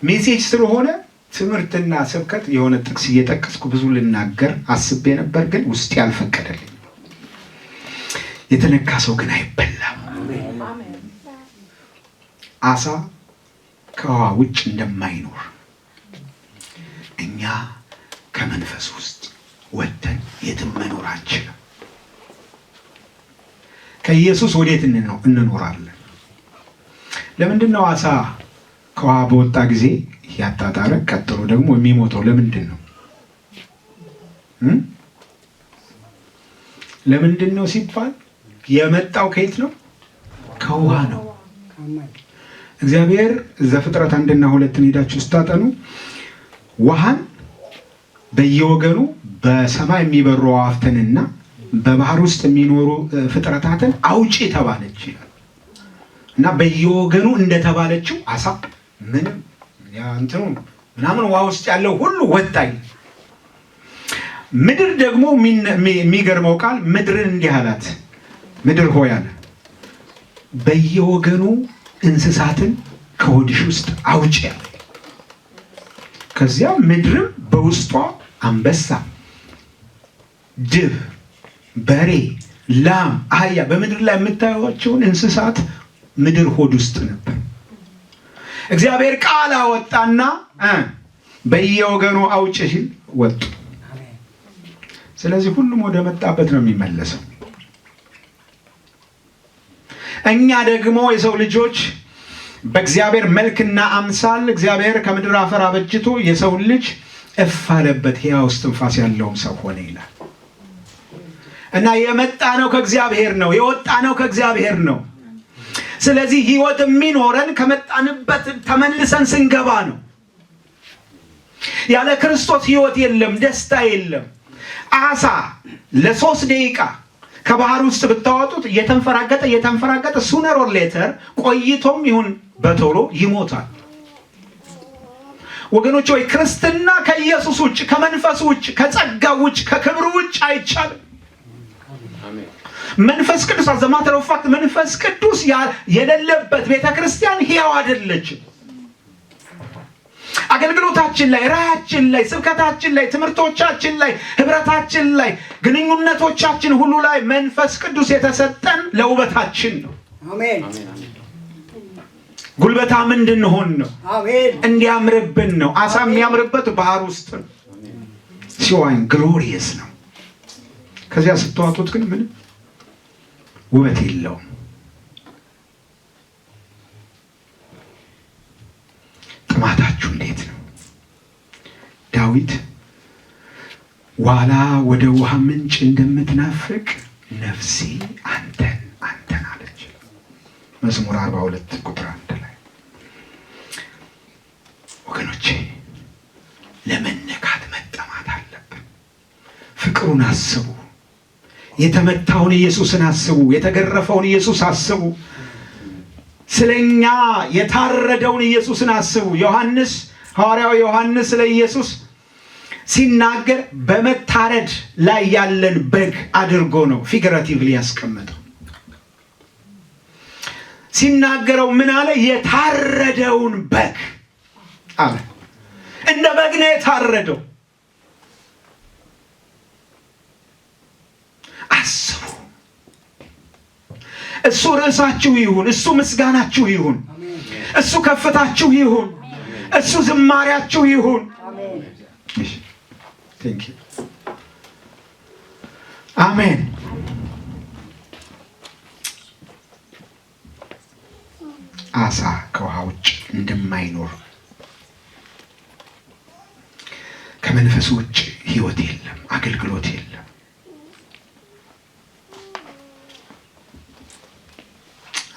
S1: message ስለሆነ ትምህርትና ስብከት የሆነ ጥቅስ እየጠቀስኩ ብዙ ልናገር አስቤ ነበር፣ ግን ውስጤ አልፈቀደልኝ። የተነካ ሰው ግን አይበላም። አሳ ከውሃ ውጭ እንደማይኖር እኛ ከመንፈስ ውስጥ ወጥተን የትም መኖር አንችልም። ከኢየሱስ ወዴት እንኖራለን? ለምንድን ነው አሳ ከውሃ በወጣ ጊዜ ያጣጣረ ቀጥሎ ደግሞ የሚሞተው ለምንድን ነው? ለምንድን ነው ሲባል የመጣው ከየት ነው? ከውሃ ነው። እግዚአብሔር ዘፍጥረት 1ና 2ን ሄዳችሁ ስታጠኑ ውሃን በየወገኑ በሰማይ የሚበሩ አዕዋፍትንና በባህር ውስጥ የሚኖሩ ፍጥረታትን አውጪ ተባለች ይላል። እና በየወገኑ እንደተባለችው አሳ ምንም እንትኑ ምናምን ውሃ ውስጥ ያለው ሁሉ ወጣ ይላል። ምድር ደግሞ የሚገርመው ቃል ምድርን እንዲህ አላት፣ ምድር ሆይ አለ በየወገኑ እንስሳትን ከሆድሽ ውስጥ አውጪ አለ። ከዚያ ምድርም በውስጧ አንበሳ፣ ድብ፣ በሬ፣ ላም፣ አህያ በምድር ላይ የምታዩቸውን እንስሳት ምድር ሆድ ውስጥ ነበር። እግዚአብሔር ቃል አወጣና በየወገኑ አውጪ ሲል ወጡ። ስለዚህ ሁሉም ወደ መጣበት ነው የሚመለሰው። እኛ ደግሞ የሰው ልጆች በእግዚአብሔር መልክና አምሳል እግዚአብሔር ከምድር አፈር አበጅቶ የሰውን ልጅ እፍ አለበት፣ ሕያው እስትንፋስ ያለውም ሰው ሆነ ይላል። እና የመጣ ነው ከእግዚአብሔር ነው፣ የወጣ ነው ከእግዚአብሔር ነው። ስለዚህ ሕይወት የሚኖረን ከመጣንበት ተመልሰን ስንገባ ነው። ያለ ክርስቶስ ሕይወት የለም፣ ደስታ የለም። አሳ ለ3 ደቂቃ ከባህር ውስጥ ብታወጡት እየተንፈራገጠ እየተንፈራገጠ sooner or later ቆይቶም ይሁን በቶሎ ይሞታል። ወገኖች ሆይ ክርስትና ከኢየሱስ ውጭ፣ ከመንፈስ ውጭ፣ ከጸጋው ውጭ፣ ከክብሩ ውጭ አይቻልም። መንፈስ ቅዱስ as a matter of fact መንፈስ ቅዱስ የሌለበት ቤተክርስቲያን ሕያው አይደለችም። አገልግሎታችን ላይ፣ ራእያችን ላይ፣ ስብከታችን ላይ፣ ትምህርቶቻችን ላይ፣ ህብረታችን ላይ፣ ግንኙነቶቻችን ሁሉ ላይ መንፈስ ቅዱስ የተሰጠን ለውበታችን ነው።
S2: አሜን።
S1: ጉልበታም እንድንሆን ነው።
S2: አሜን።
S1: እንዲያምርብን ነው። አሳ የሚያምርበት ባህር ውስጥ ነው። ሲዋኝ glorious ነው። ከዚያ ስትዋጡት ግን ምንም ውበት የለውም። ጥማታችሁ እንዴት ነው? ዳዊት ዋላ ወደ ውሃ ምንጭ እንደምትናፍቅ ነፍሴ አንተን አንተን አለች። መዝሙር 42 ቁጥር 1 ላይ። ወገኖቼ ለመነካት መጠማት አለብን። ፍቅሩን አስቡ። የተመታውን ኢየሱስን አስቡ። የተገረፈውን ኢየሱስ አስቡ። ስለኛ የታረደውን ኢየሱስን አስቡ። ዮሐንስ ሐዋርያው ዮሐንስ ስለ ኢየሱስ ሲናገር በመታረድ ላይ ያለን በግ አድርጎ ነው figuratively ያስቀመጠው። ሲናገረው ምን አለ? የታረደውን በግ አለ። እንደ በግ ነው የታረደው። አስቡ። እሱ ርዕሳችሁ ይሁን፣ እሱ ምስጋናችሁ ይሁን፣ እሱ ከፍታችሁ ይሁን፣ እሱ ዝማሪያችሁ ይሁን። Thank you. አሜን። አሳ ከውሃ ውጭ እንደማይኖር ከመንፈስ ውጭ ህይወት የለም፣ አገልግሎት የለም።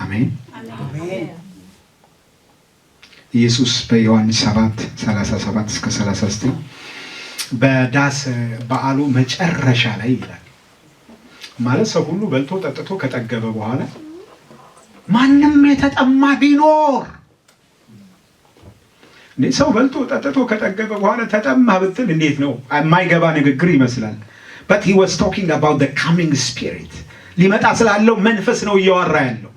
S1: አሜን። ኢየሱስ በዮሐንስ 7:37 እስከ 39 በዳስ በዓሉ መጨረሻ ላይ ይላል። ማለት ሰው ሁሉ በልቶ ጠጥቶ ከጠገበ በኋላ ማንም የተጠማ ቢኖር፣ እንዴ ሰው በልቶ ጠጥቶ ከጠገበ በኋላ ተጠማ ብትል እንዴት ነው? የማይገባ ንግግር ይመስላል። But he was talking about the coming spirit። ሊመጣ ስላለው መንፈስ ነው እያወራ ያለው፣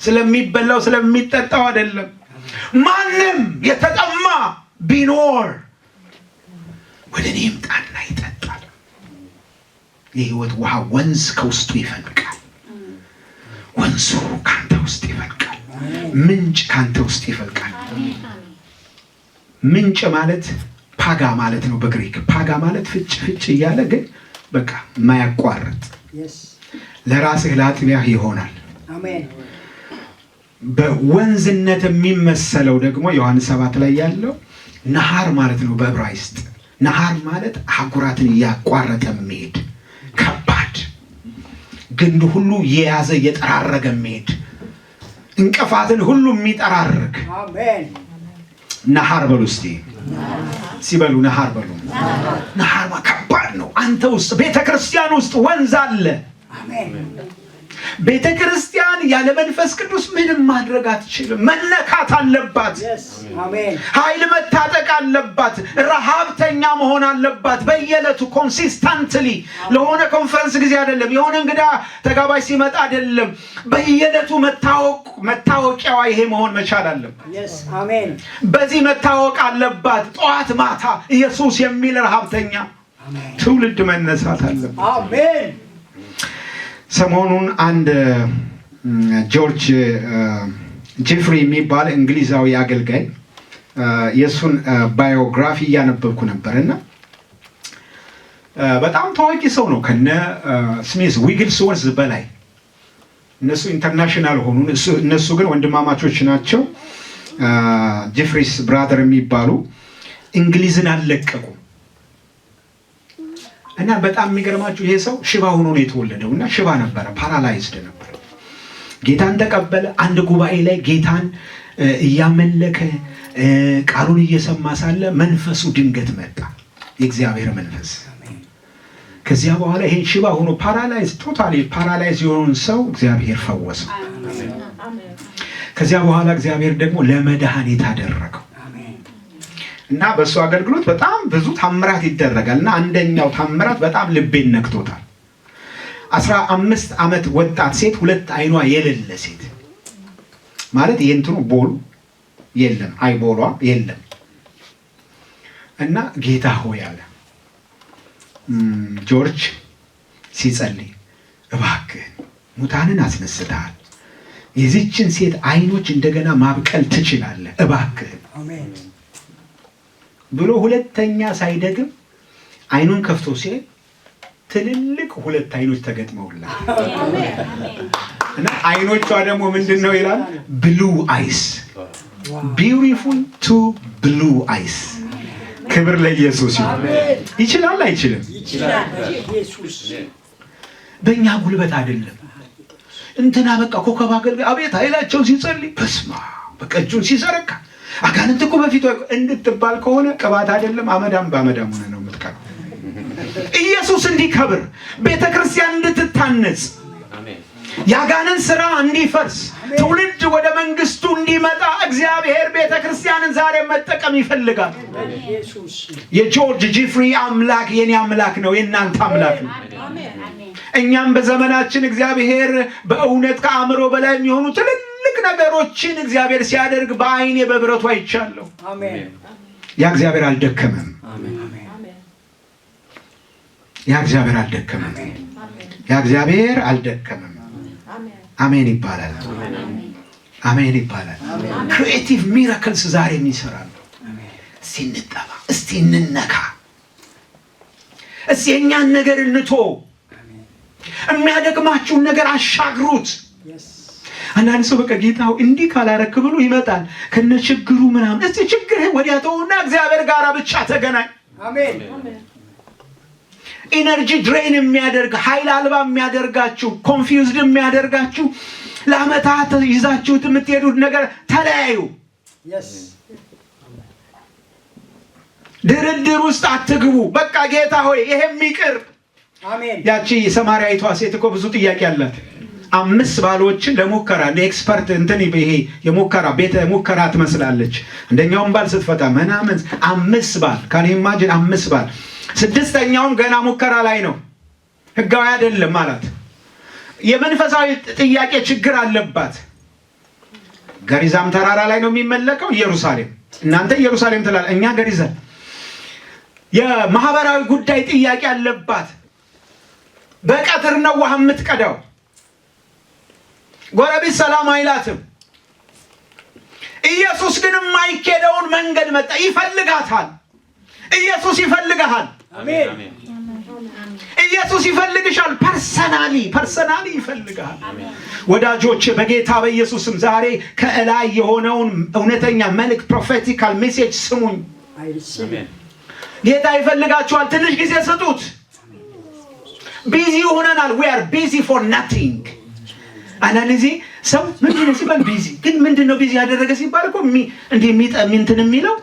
S1: ስለሚበላው ስለሚጠጣው አይደለም። ማንም የተጠማ ቢኖር ወደ እኔ ይምጣና ይጠጣል። የህይወት ውሃ ወንዝ ከውስጡ ይፈልቃል። ወንዙ ካንተ ውስጥ ይፈልቃል። ምንጭ ካንተ ውስጥ ይፈልቃል። ምንጭ ማለት ፓጋ ማለት ነው በግሪክ። ፓጋ ማለት ፍጭ ፍጭ እያለ ግን በቃ የማያቋርጥ ለራስህ ለአጥቢያህ ይሆናል። በወንዝነት የሚመሰለው ደግሞ ዮሐንስ 7 ላይ ያለው ነሃር ማለት ነው በዕብራይስጥ። ነሃር ማለት አህጉራትን እያቋረጠ የሚሄድ፣ ከባድ ግንድ ሁሉ የያዘ፣ እየጠራረገ የሚሄድ፣ እንቅፋትን ሁሉ የሚጠራርግ ነሃር በሉ እስቲ፣ ሲበሉ ነሃር በሉ። ነሃር ከባድ ነው። አንተ ውስጥ፣ ቤተ ክርስቲያን ውስጥ ወንዝ አለ። ቤተ ክርስቲያን ያለ መንፈስ ቅዱስ ምንም ማድረግ አትችልም። መነካት አለባት። ኃይል መታጠቅ አለባት። ረሃብተኛ መሆን አለባት። በየዕለቱ consistently፣ ለሆነ ኮንፈረንስ ጊዜ አይደለም፣ የሆነ እንግዳ ተጋባዥ ሲመጣ አይደለም። በየዕለቱ መታወቂያዋ ይሄ መሆን መቻል አለበት። በዚህ መታወቅ አለባት። ጠዋት ማታ ኢየሱስ የሚል ረሃብተኛ ትውልድ መነሳት አለበት። ሰሞኑን አንድ ጆርጅ ጄፍሪ የሚባል እንግሊዛዊ አገልጋይ የእሱን biography እያነበብኩ ነበር። እና በጣም ታዋቂ ሰው ነው። ከነ ስሚዝ ዊግልስወርዝ በላይ። እነሱ international ሆኑ። እነሱ ግን ወንድማማቾች ናቸው። ጄፍሪስ brother የሚባሉ እንግሊዝን አልለቀቁም። እና በጣም የሚገርማችሁ ይሄ ሰው ሽባ ሆኖ ነው የተወለደው። እና ሽባ ነበረ፣ paralyzed ነበር። ጌታን ተቀበለ። አንድ ጉባኤ ላይ ጌታን እያመለከ ቃሉን እየሰማ ሳለ መንፈሱ ድንገት መጣ፣ የእግዚአብሔር መንፈስ። ከዚያ በኋላ ይሄን ሽባ ሆኖ paralyze totally paralyze የሆነውን ሰው እግዚአብሔር ፈወሰው። ከዚያ በኋላ እግዚአብሔር ደግሞ ለመድኃኒት አደረገው። እና በእሱ አገልግሎት በጣም ብዙ ታምራት ይደረጋል። እና አንደኛው ታምራት በጣም ልቤን ነክቶታል። 15 ዓመት ወጣት ሴት፣ ሁለት አይኗ የሌለ ሴት፣ ማለት የእንትኑ ball ኡ የለም፣ eyeball ዋ የለም። እና ጌታ ሆይ አለ ጆርጅ ሲጸልይ፣ እባክህን ሙታንን አስነስተሃል፣ የዚችን ሴት አይኖች እንደገና ማብቀል ትችላለህ፣ እባክህን ብሎ ሁለተኛ ሳይደግም አይኑን ከፍቶ ሲያይ ትልልቅ ሁለት አይኖች ተገጥመውላል። እና አይኖቿ ደግሞ ምንድን ነው ይላል? Blue eyes, beautiful two blue eyes። ክብር ለኢየሱስ ይሁን። ይችላል አይችልም? በእኛ ጉልበት አይደለም። እንትና በቃ ኮከብ አገልጋይ አቤት ኃይላቸው፣ ሲጸልይ በስማ በቃ እጁን ሲዘረጋ አጋንንት እኮ በፊቱ እንድትባል ከሆነ ቅባት አይደለም፣ አመዳም በአመዳም ሆነ ነው የምትቀረው። ኢየሱስ እንዲከብር፣ ቤተ ክርስቲያን እንድትታነጽ፣ የአጋንንት ስራ እንዲፈርስ፣ ትውልድ ወደ መንግስቱ እንዲመጣ እግዚአብሔር ቤተ ክርስቲያንን ዛሬ መጠቀም ይፈልጋል። የጆርጅ ጂፍሪ አምላክ የኔ አምላክ ነው፣ የእናንተ አምላክ ነው። እኛም በዘመናችን እግዚአብሔር በእውነት ከአእምሮ በላይ የሚሆኑ ትልልቅ ነገሮችን እግዚአብሔር ሲያደርግ በአይኔ በብረቱ አይቻለሁ። ያ እግዚአብሔር አልደከመም። ያ እግዚአብሔር አልደከመም። ያ እግዚአብሔር አልደከመም። አሜን ይባላል። አሜን ይባላል። Creative miracles ዛሬም ይሰራሉ። እስቲ እንጠባ፣ እስቲ እንነካ፣ እስቲ የእኛን ነገር እንቶ፣ የሚያደክማችሁን ነገር አሻግሩት። አንዳንድ ሰው በቃ ጌታ እንዲህ ካላረክ ብሎ ይመጣል ከነ ችግሩ ምናምን። እስቲ ችግርህን ወዲያ ተውና እግዚአብሔር ጋር ብቻ ተገናኝ።
S2: አሜን።
S1: Energy drain የሚያደርግ፣ ኃይል አልባ የሚያደርጋችሁ፣ confused የሚያደርጋችሁ፣ ለአመታት ይዛችሁት የምትሄዱት ነገር ተለያዩ። ድርድር ውስጥ አትግቡ። በቃ ጌታ ሆይ ይሄም ይቅር።
S2: አሜን።
S1: ያቺ ሰማርያዊቷ ሴት እኮ ብዙ ጥያቄ አላት። አምስት ባሎችን ለሙከራ እንደ expert እንትን ይሄ የሙከራ ቤተ ሙከራ ትመስላለች። አንደኛውን ባል ስትፈታ ምናምን አምስት ባል፣ can you imagine? አምስት ባል፣ ስድስተኛውም ገና ሙከራ ላይ ነው፣ ህጋዊ አይደለም አላት። የመንፈሳዊ ጥያቄ ችግር አለባት። ገሪዛም ተራራ ላይ ነው የሚመለከው፣ ኢየሩሳሌም። እናንተ ኢየሩሳሌም ትላል፣ እኛ ገሪዛም። የማህበራዊ ጉዳይ ጥያቄ አለባት። በቀትር ነው ውሃ የምትቀዳው። ጎረቤት ሰላም አይላትም። ኢየሱስ ግን የማይኬደውን መንገድ መጣ። ይፈልጋታል። ኢየሱስ ይፈልግሃል።
S2: አሜን።
S1: ኢየሱስ ይፈልግሻል። Personally, personally ይፈልግሃል። ወዳጆች፣ በጌታ በኢየሱስም ዛሬ ከእላይ የሆነውን እውነተኛ መልእክት፣ prophetical message ስሙኝ።
S2: I receive.
S1: ጌታ ይፈልጋችኋል። ትንሽ ጊዜ ስጡት። Busy ሆነናል። We are busy for nothing። አንዳንድ ጊዜ ሰው ምንድን ነው ሲባል busy፣ ግን ምንድን ነው busy ያደረገ ሲባል እኮ እንዲህ እንትን የሚለው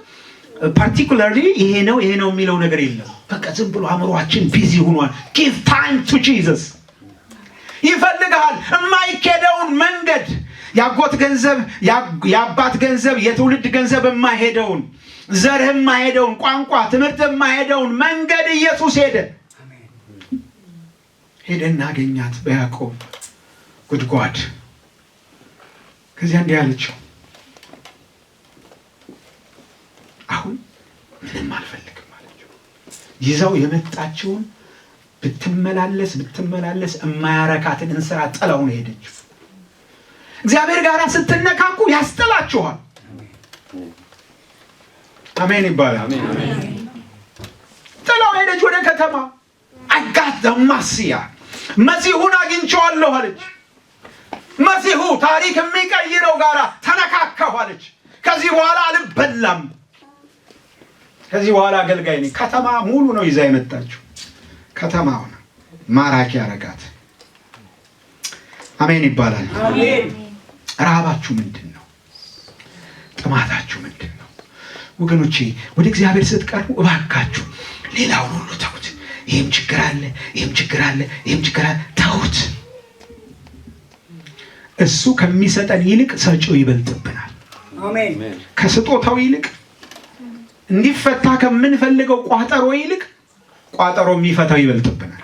S1: particularly ይሄ ነው ይሄ ነው የሚለው ነገር የለም። በቃ ዝም ብሎ አእምሯችን busy ሆኗል። Give time to Jesus። ይፈልግሃል። የማይኬደውን መንገድ፣ የአጎት ገንዘብ፣ የአባት ገንዘብ፣ የትውልድ ገንዘብ የማይሄደውን፣ ዘርህ የማይሄደውን፣ ቋንቋ፣ ትምህርት የማይሄደውን መንገድ ኢየሱስ ሄደ። ሄደና አገኛት በያዕቆብ ጉድጓድ። ከዚያ እንዲህ አለችው፣ አሁን ምንም አልፈልግም አለችው። ይዛው የመጣችውን ብትመላለስ ብትመላለስ የማያረካትን እንስራ ጥላው ነው የሄደችው። እግዚአብሔር ጋር ስትነካኩ ያስጥላችኋል። አሜን ይባላል። ጥላው ሄደች ወደ ከተማ። "I got the Messiah፣ መሲሁን አግኝቼዋለሁ" አለች። መሲሁ ታሪክ የሚቀይረው ጋራ ተነካካሁ አለች። ከዚህ በኋላ አልበላም። ከዚህ በኋላ አገልጋይ ነኝ። ከተማ ሙሉ ነው ይዛ የመጣችው። ከተማውን ማራኪ ያረጋት። አሜን ይባላል።
S2: አሜን።
S1: ረሃባችሁ ምንድን ነው? ጥማታችሁ ምንድን ነው? ወገኖቼ፣ ወደ እግዚአብሔር ስትቀርቡ እባካችሁ ሌላውን ሁሉ ተዉት። ይህም ችግር አለ፣ ይህም ችግር አለ፣ ይህም ችግር አለ፣ ተዉት። እሱ ከሚሰጠን ይልቅ ሰጪው ይበልጥብናል።
S2: አሜን።
S1: ከስጦታው ይልቅ፣ እንዲፈታ ከምንፈልገው ቋጠሮ ይልቅ ቋጠሮ የሚፈታው ይበልጥብናል።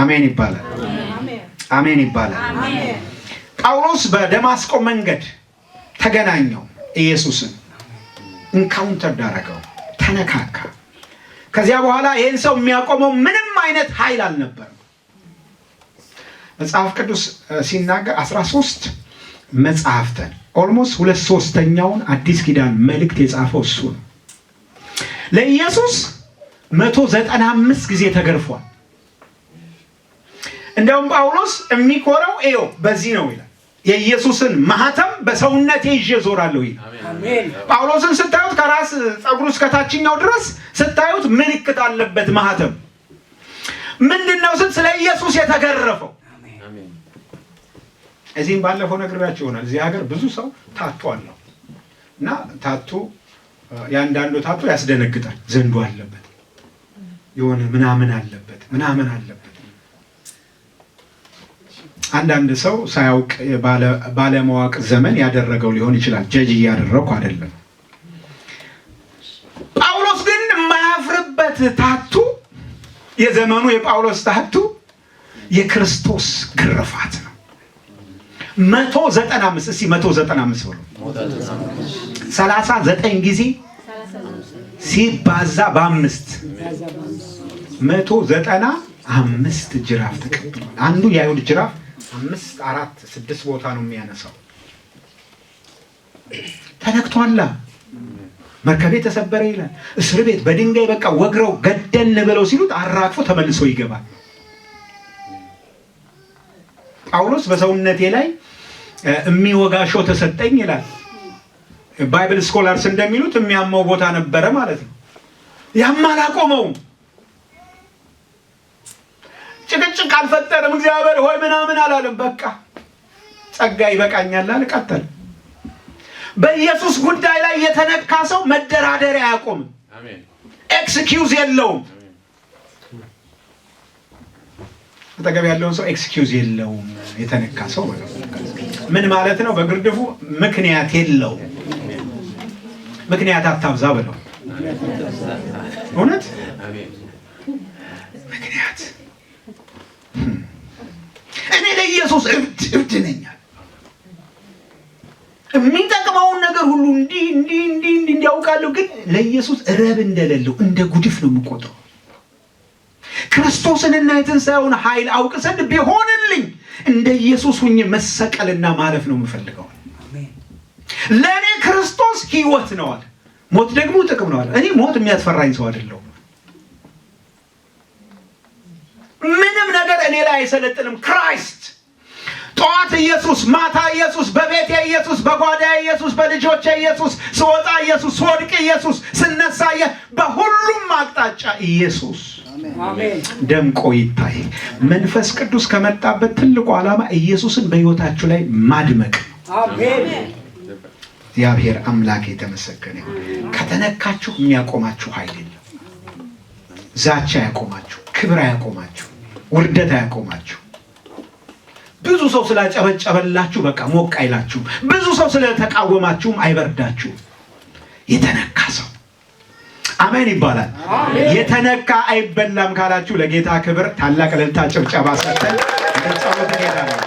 S1: አሜን ይባላል። አሜን ይባላል። ጳውሎስ በደማስቆ መንገድ ተገናኘው ኢየሱስን፣ encounter አደረገው፣ ተነካካ። ከዚያ በኋላ ይህን ሰው የሚያቆመው ምንም አይነት ኃይል አልነበረም። መጽሐፍ ቅዱስ ሲናገር 13 መጽሐፍተን almost ሁለት ሶስተኛውን አዲስ ኪዳን መልእክት የጻፈው እሱ ነው። ለኢየሱስ 195 ጊዜ ተገርፏል። እንዲያውም ጳውሎስ የሚኮራው ይኸው በዚህ ነው ይላል። የኢየሱስን ማህተም በሰውነቴ ይዤ እዞራለሁ ይላል።
S2: አሜን።
S1: ጳውሎስን ስታዩት ከራስ ፀጉሩ እስከ ታችኛው ድረስ ስታዩት ምልክት አለበት፣ ማህተም። ምንድን ነው ስል ስለ ኢየሱስ የተገረፈው። እዚህም ባለፈው ነግሬያችሁ ይሆናል። እዚህ ሀገር ብዙ ሰው tattoo አለው እና tattoo የአንዳንዱ tattoo ያስደነግጣል። ዘንዶ አለበት፣ የሆነ ምናምን አለበት፣ ምናምን አለበት። አንዳንድ ሰው ሳያውቅ ባለማወቅ ዘመን ያደረገው ሊሆን ይችላል። Judge እያደረግኩ አይደለም። ጳውሎስ ግን የማያፍርበት tattoo፣ የዘመኑ የጳውሎስ tattoo የክርስቶስ ግርፋት ነው። 195፣ እስኪ 195 ብሎ፣ 39 ጊዜ ሲባዛ በአምስት 195 ጅራፍ ተቀብሏል። አንዱ የአይሁድ ጅራፍ አምስት፣ አራት፣ ስድስት ቦታ ነው የሚያነሳው። ተነክቷላ። መርከቤ ተሰበረ ይላል። እስር ቤት በድንጋይ በቃ ወግረው ገደልን ብለው ሲሉት አራግፎ ተመልሶ ይገባል። ጳውሎስ በሰውነቴ ላይ የሚወጋ ሾህ ተሰጠኝ ይላል። Bible scholars እንደሚሉት የሚያመው ቦታ ነበረ ማለት ነው። ያም አላቆመውም። ጭቅጭቅ አልፈጠረም። እግዚአብሔር ሆይ ምናምን አላለም። በቃ ጸጋ ይበቃኛል አለ። ቀጠለ። በኢየሱስ ጉዳይ ላይ የተነካ ሰው መደራደሪያ አያቆምም። Excuse የለውም። አጠገብ ያለውን ሰው excuse የለውም የተነካ ሰው በለው። ምን ማለት ነው? በግርድፉ ምክንያት የለውም። ምክንያት አታብዛ በለው። እውነት ምክንያት እኔ ለኢየሱስ እብድ እብድ ነኝ። የሚጠቅመውን ነገር ሁሉ እንዲህ እንዲህ እንዲህ እንዲህ እንዲያውቃለሁ፣ ግን ለኢየሱስ ረብ እንደሌለው እንደ ጉድፍ ነው የምቆጥረው። ክርስቶስንና የትንሣኤውን ኃይል አውቅ ዘንድ ቢሆንልኝ እንደ ኢየሱስ ሁኜ መሰቀልና ማለፍ ነው የምፈልገው። ለእኔ ክርስቶስ ሕይወት ነው አለ። ሞት ደግሞ ጥቅም ነው አለ። እኔ ሞት የሚያስፈራኝ ሰው አይደለሁም። ምንም ነገር እኔ ላይ አይሰለጥንም። Christ ጠዋት ኢየሱስ፣ ማታ ኢየሱስ፣ በቤቴ ኢየሱስ፣ በጓዳ ኢየሱስ፣ በልጆቼ ኢየሱስ፣ ስወጣ ኢየሱስ፣ ስወድቅ ኢየሱስ፣ ስነሳ፣ በሁሉም አቅጣጫ ኢየሱስ ደምቆ ይታይ። መንፈስ ቅዱስ ከመጣበት ትልቁ ዓላማ ኢየሱስን በሕይወታችሁ ላይ ማድመቅ ነው። እግዚአብሔር አምላክ የተመሰገነ ይሁን። ከተነካችሁ የሚያቆማችሁ ኃይል የለም። ዛቻ አያቆማችሁ፣ ክብር አያቆማችሁ፣ ውርደት አያቆማችሁ። ብዙ ሰው ስላጨበጨበላችሁ በቃ ሞቅ አይላችሁም። ብዙ ሰው ስለተቃወማችሁም አይበርዳችሁም። የተነካ ሰው አሜን ይባላል። የተነካ አይበላም ካላችሁ ለጌታ ክብር ታላቅ እልልታ፣ ጭብጨባ ሰጥተን ወደ ጸሎት እንሄዳለን።